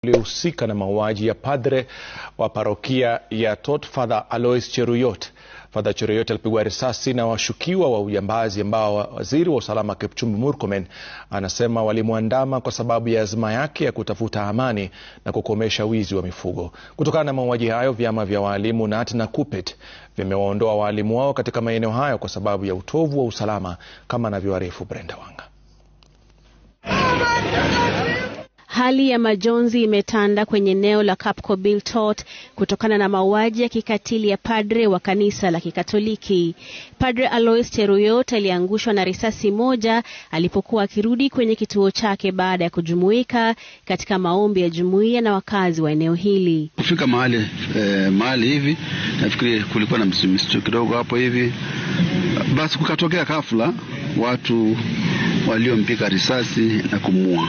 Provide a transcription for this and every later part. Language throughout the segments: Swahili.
Waliohusika na mauaji ya padre wa parokia ya Tot, Father Alois Cheruiyot. Father Cheruiyot alipigwa risasi na washukiwa wa ujambazi ambao waziri wa usalama Kipchumba Murkomen anasema walimwandama kwa sababu ya azma yake ya kutafuta amani na kukomesha wizi wa mifugo. Kutokana na mauaji hayo, vyama vya walimu KNUT na KUPPET vimewaondoa walimu wao katika maeneo hayo kwa sababu ya utovu wa usalama, kama anavyoarifu Brenda Wanga. Hali ya majonzi imetanda kwenye eneo la Kapkobil Tot kutokana na mauaji ya kikatili ya padre wa kanisa la Kikatoliki. Padre Alois Cheruiyot aliangushwa na risasi moja alipokuwa akirudi kwenye kituo chake baada ya kujumuika katika maombi ya jumuiya na wakazi wa eneo hili. Kufika mahali hivi, nafikiri kulikuwa na msitu kidogo hapo hivi, basi kukatokea ghafla watu waliompiga risasi na kumua,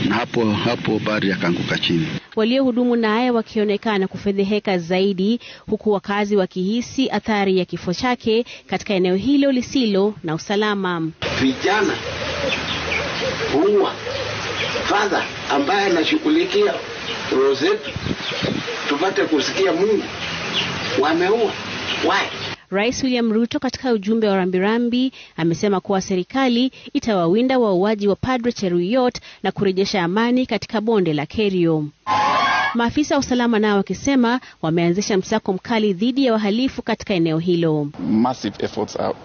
na hapo hapo bari akaanguka chini. Waliohudumu naye wakionekana kufedheheka zaidi, huku wakazi wakihisi athari ya kifo chake katika eneo hilo lisilo na usalama. Vijana huwa father ambaye anashughulikia roho zetu tupate kusikia Mungu, wameua. Why? Rais William Ruto katika ujumbe wa rambirambi amesema kuwa serikali itawawinda wauaji wa Padre Cheruiyot na kurejesha amani katika bonde la Kerio. Maafisa wa usalama nao wakisema wameanzisha msako mkali dhidi ya wahalifu katika eneo hilo. Massive efforts are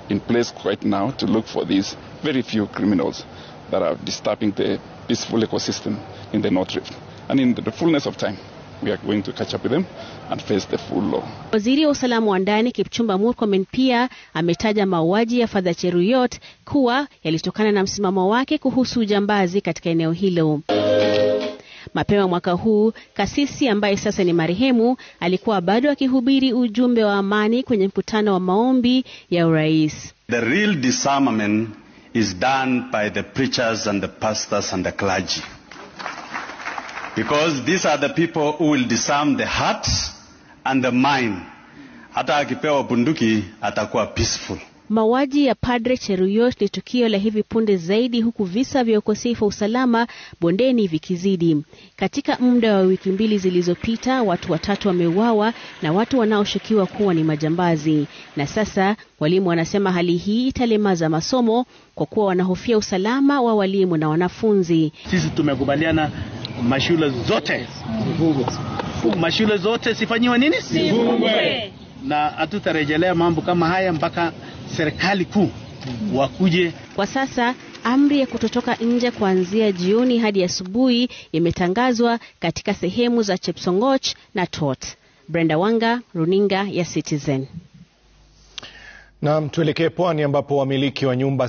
in place right now to look for these very few criminals that are disturbing the peaceful ecosystem in the North Rift. And in the fullness of time, we are going to catch up with them and face the full law. Waziri wa usalama wa ndani Kipchumba Murkomen pia ametaja mauaji ya Father Cheruiyot kuwa yalitokana na msimamo wake kuhusu ujambazi katika eneo hilo. Mapema mwaka huu, kasisi ambaye sasa ni marehemu alikuwa bado akihubiri ujumbe wa amani kwenye mkutano wa maombi ya urais. The real disarmament is done by the preachers and the pastors and the clergy. Because these are the people who will disarm the heart and the mind. Hata akipewa bunduki atakuwa peaceful. Mauaji ya Padre Cheruiyot ni tukio la hivi punde zaidi, huku visa vya ukosefu wa usalama bondeni vikizidi. Katika muda wa wiki mbili zilizopita, watu watatu wameuawa na watu wanaoshukiwa kuwa ni majambazi. Na sasa walimu wanasema hali hii italemaza masomo kwa kuwa wanahofia usalama wa walimu na wanafunzi. Sisi tumekubaliana mashule zote mashule zote sifanyiwe nini? Sifungwe. Na hatutarejelea mambo kama haya mpaka serikali kuu wakuje. Kwa sasa amri ya kutotoka nje kuanzia jioni hadi asubuhi imetangazwa katika sehemu za Chepsongoch na Tot. Brenda Wanga, Runinga ya Citizen. Na tuelekee pwani ambapo wamiliki wa nyumba